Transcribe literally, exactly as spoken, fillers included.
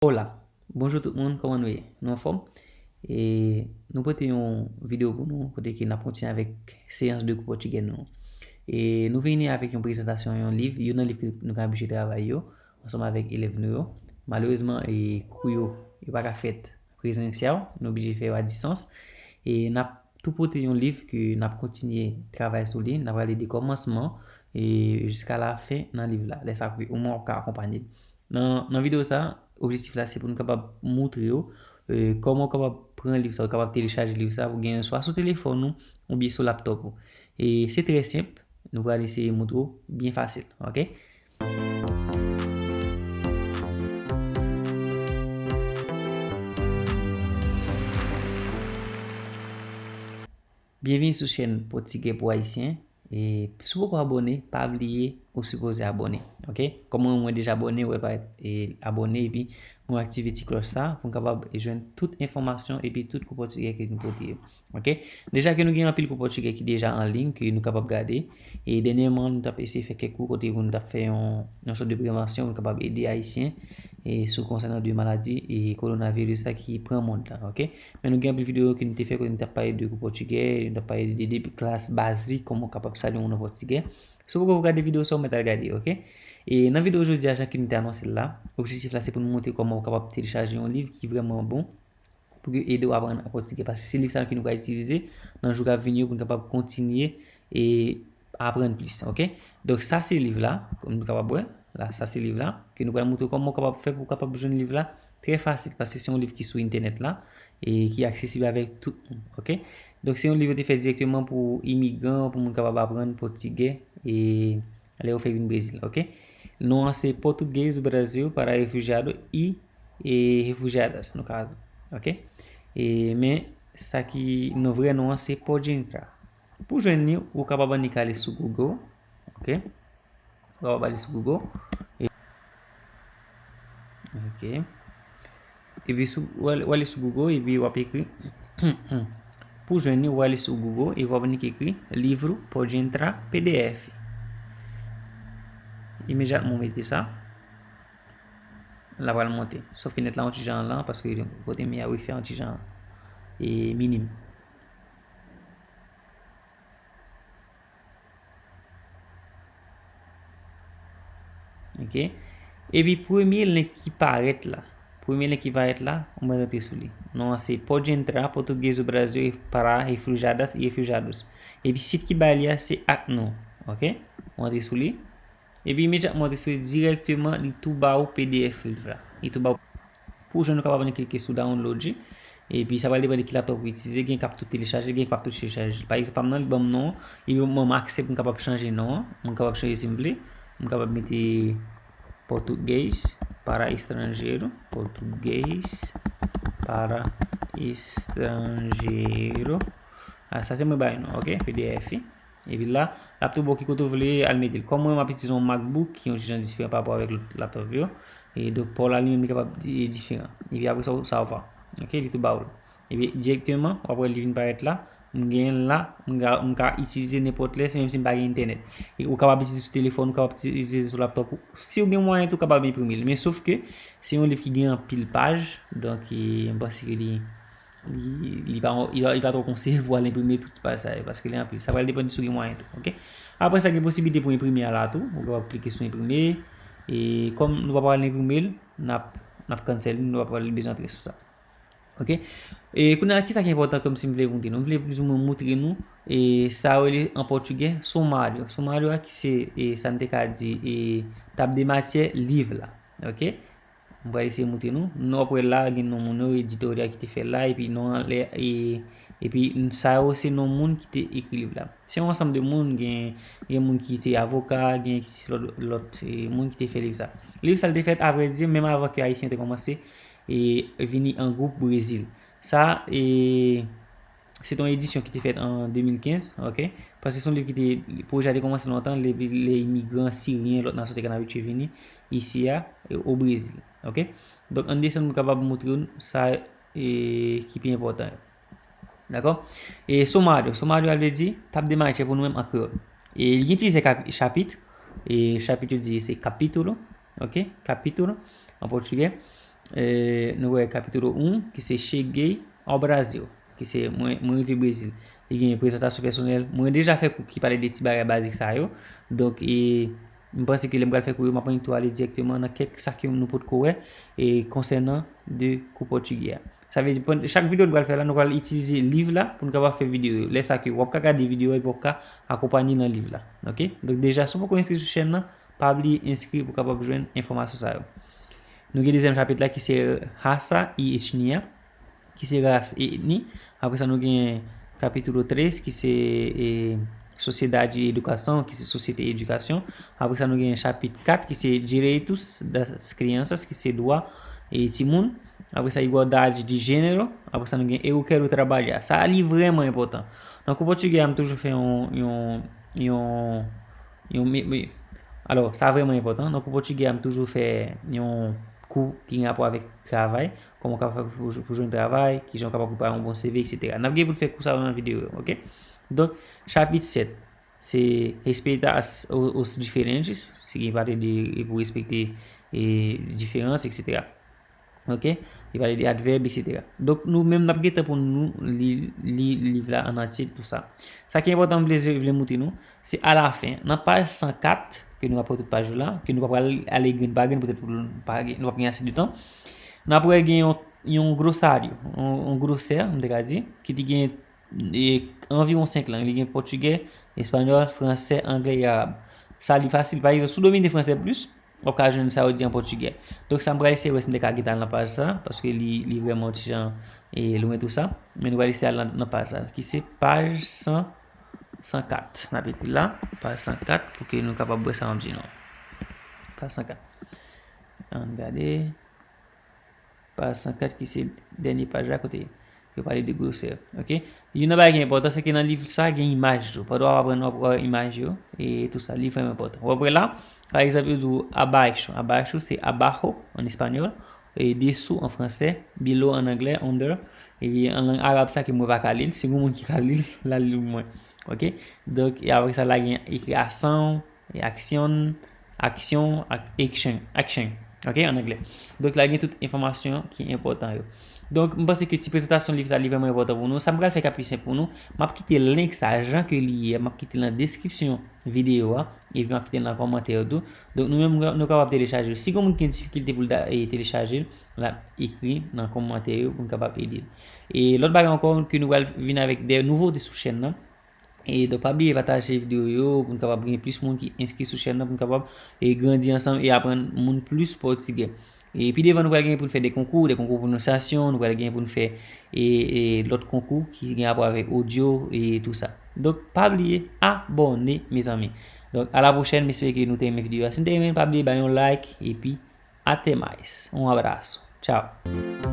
Hola, bonjou tout moun, kòman nou ye? Nou anfòm? E nou pote yon videyo pou nou, kote ke n ap kontinye avèk seyans de kou pòtigè nou. E nou vini avèk yon prezantasyon yon liv, youn nan liv ke nou ka abitye travay yo, ansanm avèk elèv nou yo. Malerezman, e kou yo, yo pa ka fèt prezansyèl, nou oblije fè yo a distans. E n ap tou pote yon liv ke n ap kontinye travay sou li, n ap prale de kòmansman e jiska la fen nan liv la. Lè sa ke omwen w ap ka akonpanye l. Nan, nan videyo sa, objektif la se pou nou kapab moutre w, e, kòman w kapab pran liv sa, ou kapab telechaje liv sa pou genyen swa sou telefòn ou oubyen sou laptòp ou. E se trè senp, nou pral eseye moutre w byen fasil, oke? Byenvini sou chèn Pòtigè pou Ayisyen. E si w poko abòne, pa bliye ou sipoze abòne, oke? Kòm mwen, mwen deja abòne, ou wè parèt, e, abòne, epi mwen aktive ti klòch sa pou m kapab jwenn tout enfòmasyon epi tout kou pòtigè ke nou pote yo, oke? Deja ke nou gen anpil kou pòtigè ki deja an liy ke nou kapab gade. E dènyèman, nou t ap eseye fè kèk kou kote pou nou t ap fè yon, yon sòt de prevansyon pou nou kapab ede Ayisyen e sou konsènan de maladi e kowonaviris sa ki pran mond la, oke? Men nou gen anpil videyo ke nou te fè kote nou t ap pale de kou pòtigè, nou t ap pale de, de klas bazik, kòman w kapab salye yon moun an pòtigè. Si w poko gade videyo sa, ou mèt al gade, oke? E nan videyo jodi a, jan ke nou te anonse l la, objektif la se pou nou montre kòman ou kapab telechaje yon liv ki vrèman bon pou ke ede w aprann an pòtigè. Paske se liv sa yo ke nou pral itilize nan jou k ap vini yo pou nou kapab kontinye e aprann plis, oke? Donk, sa se liv la, kòm nou kapab wè, la, sa se liv la, ke nou pral montre w kòman w kapab fè pou w kapab jwenn liv la trè fasil, paske se yon liv ki sou entènèt la, e ki aksesib avèk tout moun, oke? Donk, se yon liv yo te fè dirèkteman pou imigran, pou moun kapab aprann pòtigè, e lè yo fè vin Brezil, oke? Non an se Português do Brasil para Refugiado e, e Refugiadas, no caso, oke? E, men, sa ki, non, vrè non an se Pode Entrar. Pou jwenn li, ou kapab annik ale sou Google, oke? Ou kapab ale sou Google. E, oke. Epi sou, w ale, w ale sou Google, epi w ap ekri. Pou jwenn li, w ale sou Google, epi w ap annik ekri livro pode entrar P D F. Imedyatman w mete sa, l ap pral monte. Sòf ke nèt la yon ti jan lan, paske kote m ye a wifi a yon ti jan, e, minim. Oke. Epi premye link ki parèt la. Premye link ki parèt la, ou mèt antre sou li. Non an se Pode Entrar, Português do Brasil para Refugiadas e Refugiados. Epi sit ki bay li a se ACNUR. Oke? Ou antre sou li. Epi imedyatman ou antre sou li dirèkteman, li tou ba ou P D F liv la. Li tou ba ou. Pou jwenn ou kapab annik klike sou download li. Epi sa pral depann de ki laptop ou itilize, gen k ap tou telechaje, gen k ap tou telechaje. Pa egzanp, pa m nan, li ban m non an, epi ban m aksè pou m kapab chanje non an, mwen kapab chanje si m vle. Mwen kapab mete Português para Estrangeiro, Português para Estrangeiro. Ah, sa se mwen bay non, oke, P D F. Epi la, l ap tou ba w ki kote w vle al mete l. Kòm mwen, m ap itilize yon MacBook, ki yon ti jan diferan pa rapò avèk lòt laptop yo. E donk, pa w la, li menm, li kapab di-, diferan. Epi apre sa, sa w va. Oke, li tou ba w l. Epi, dirèkteman, w ap wè li vin parèt la. M genyen l la, m ka, m ka itilize nenpòt lè, se menm si m pa gen entènèt. E ou kapab itilize sou telefòn, ou kapab itilize sou laptop ou. Si w gen mwayen tou, ou kapab enprime l. Men sof ke, se yon liv ki gen anpil paj, donk, e, m panse ke li, li, li pa, li pa, li pa twò konseye pou al enprime tout paj sa yo, paske li anpil. Sa pral depann si w gen mwayen tou, oke? Apre sa, gen posiblite pou enprime a la tou. Ou kapab klike sou enprime. E kòm nou pa pral enprime l, n ap, n ap cancel li, nou pa pral bezwen antre sou sa. Oke? E kounye a, kisa ki enpòtan kòm si m vle moutre nou? M vle plizoumwen moutre nou, e sa yo rele an pòtigè sumário. Sumário a ki se, e sa n te ka di, e tab de matyè liv la. Oke? M pral eseye moutre nou. Nou ap wè la, gen non moun yo, editoryal ki te fè la, epi non an lè, e, epi sa yo se non moun ki te ekri liv la. Se yon ansanm de moun, gen, gen moun ki te avoka, gen ki se lòt, lòt, e, moun ki te fè liv sa. Liv sa l te fèt, avrèdi, menm avan ke Ayisyen te kòmanse, e, vini an gwoup Brezil. Sa, e, se te yon edisyon ki te fèt an de mil kenz, oke? Paske se yon liv ki te, pwojè a te kòmanse lontan, lè, lè imigran siryen, lòt nasyon te konn abitye vini isi a, e, o Brezil, oke? Donk, ann desann, m kapab moutre w sa, e, ki pi enpòtan yo. Dakò? E sumário, sumário a vle di tab de matyè pou nou menm an kreyòl. E li gen plizyè kap-, chapit. E chapit yo di se capítulo, oke? Capítulo, an pòtigè. E, nou wè kapitulo un, ki se Cheguei ao Brasil, ki se mwen, mwen rive Brezil. Li gen prezantasyon pèsonèl. Mwen deja fè kou ki pale de ti bagay bazik sa yo. Donk, e, m panse ke lè m pral fè kou yo, m ap annik tou ale dirèkteman nan kèk sa ke nou potko wè, e, konsènan de kou pòtigè a. Sa vle di, pann-, chak videyo nou pral fè la, nou pral itilize liv la pou nou kapab fè videyo yo. Lè sa ke w ap ka gade videyo a epi w ap ka akonpanye nan liv la. Oke? Donk deja, si w poko enskri sou chèn nan, pa bliye enskri pou w kapab jwenn enfòmasyon sa yo. Nou gen dezyèm chapit la ki se Raça e Etnia, ki se ras e etni. Apre sa, nou gen kapitulo três, ki se, e, Sociedade e Educação, ki se sosyete e edikasyon. Apre sa, nou gen chapit kat, ki se Direitos das Crianças, ki se dwa, e, timoun. Apre sa, Igualdade de Gênero. Apre sa, nou gen Eu Quero Trabalhar. Sa li vrèman enpòtan. Nan kou pòtigè a, m toujou fè yon, yon, yon, yon, mi- mi- alò, sa vrèman enpòtan. Nan kou pòtigè a, m toujou fè yon kou ki gen rapò avèk travay. Kòman w kapab fè pou, pou jwenn travay, kijan w kapab prepare yon bon C V, et cetera. N ap gen pou n fè kou sa yo nan videyo yo, oke? Donk, chapit sèt, se Respeita as, o- os diferentes, se ki pale de, e pou respekte, e, diferans, et cetera. Oke? Li pale de advèb, et cetera. Donk, nou menm, n ap gentan pou nou li, li liv la an antye, tou sa. Sa ki enpòtan, m vle, vle montre nou, se alafen, nan paj san kat, ke nou ap pran tout paj yo la, ke nou pa pral ale grenn pa grenn, petèt pou nou pa gen, nou pa gen ase de tan. N ap wè gen yon, yon glosario, yon, yon glosè, m te ka di, ki te gen, e, anviwon senk lang. Li gen pòtigè, espanyòl, fransè, anglè e arab. Sa li fasil. Pa egzanp, si w domine fransè plis, w ap ka jwenn sa yo di an pòtigè. Donk, sa m pral eseye wè si m te ka gentan al nan paj sa, paske li, li vrèman yon ti jan, e, lwen tou sa. Men nou pral eseye al nan, nan paj sa, ki se paj san, san kat. N ap ekri la, paj san kat, pou ke nou kapab wè sa m ap di nou. Paj san kat. Ann gade. Paj san kat ki se dènye paj la kote yo pale de gwosè. Oke? Youn nan bagay ki enpòtan, se ke nan liv sa gen imaj tou. Pandan w ap aprann, w ap wè imaj yo, e tou sa, li vrèman enpòtan. W ap wè la, pa egzanp, yo di w abaixo. Abaixo, se abajo an espanyòl, e dessous an fransè, below an anglè, under. Epi an lang arab sa ke mwen pa ka li l, si gen moun ki ka li l, l al li l pou mwen. Oke? Donk, e apre sa, la gen ekri ação, e action, action, ak action, action, oke, an anglè. Donk, la gen tout enfòmasyon ki enpòtan yo. Donk, m panse ke ti prezantasyon liv sa, li vrèman enpòtan pou nou. Sa m pral fè k ap pi senp pou nou, m ap kite link sa, jan ke li ye, m ap kite l nan deskripsyon videyo a, epi m ap kite l nan kòmantè yo tou. Donk, nou menm, nou kapab telechaje l. Si gen moun ki gen difikilte pou l da- e telechaje l, l ap ekri nan kòmantè yo pou n kapab ede l. E lòt bagay ankò, ke nou pral vin avèk de nouvote sou chèn nan. E donk, pa bliye pataje videyo yo pou n kapab gen plis moun ki enskri sou chèn nan, pou n kapab, e, grandi ansanm e aprann moun plis pòtigè. E pi devan, nou pral gen pou n fè de konkou, de konkou pwononsyasyon, nou pral gen pou n fè, e, e, lòt konkou ki gen rapò avèk odyo e tou sa. Donk, pa bliye abòne, mezanmi. Donk, a la pwochèn, m espere ke nou te renmen videyo a. Si n te renmen, pa bliye bay yon like, epi até mais. Un abraço. Tchao.